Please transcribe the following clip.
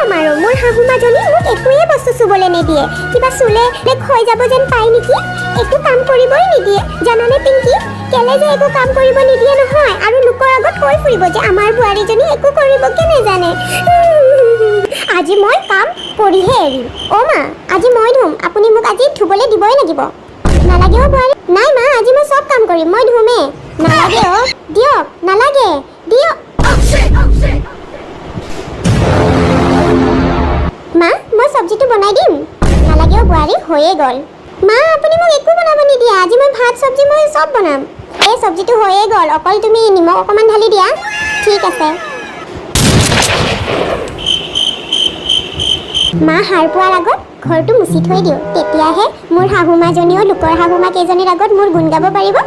ক'ম আৰু, মোৰ শাহু মাজনী মোক একোৱে বস্তু চুবলৈ নিদিয়ে। কিবা চুলে হৈ যাব যেন পায় নেকি, একো কাম কৰিবই নিদিয়ে। জানানে পিংকি, কেলে যে একো কাম কৰিব নিদিয়ে নহয়, আৰু লোকৰ আগত কৈ ফুৰিব যে আমাৰ বোৱাৰীজনী একো কৰিবকে নেজানে। আজি মই কাম কৰিহে এৰিম। অ' মা, আজি মই ধুম। আপুনি মোক আজি ধুবলৈ দিবই লাগিব। নালাগে অ' বোৱাৰী। নাই মা, আজি মই চব কাম কৰিম, মই ধুমেই। নালাগে অ', দিয়ক। নালাগে, দিয়ক। মা, মই চব্জিটো বনাই দিম। নালাগে অ' বোৱাৰী, হৈয়ে গ'ল। মা, আপুনি মোক একো বনাব নিদিয়ে। আজি মই ভাত, চব্জি মই চব বনাম। এই চব্জিটো হৈয়ে গ'ল, অকল তুমি নিমখ অকণমান ঢালি দিয়া। ঠিক আছে মা। সাৰ পোৱাৰ আগত ঘৰটো মুচি থৈ দিওঁ, তেতিয়াহে মোৰ শাহু মাজনীও লোকৰ শাহু মা কেইজনীৰ আগত মোৰ গুণ গাব পাৰিব।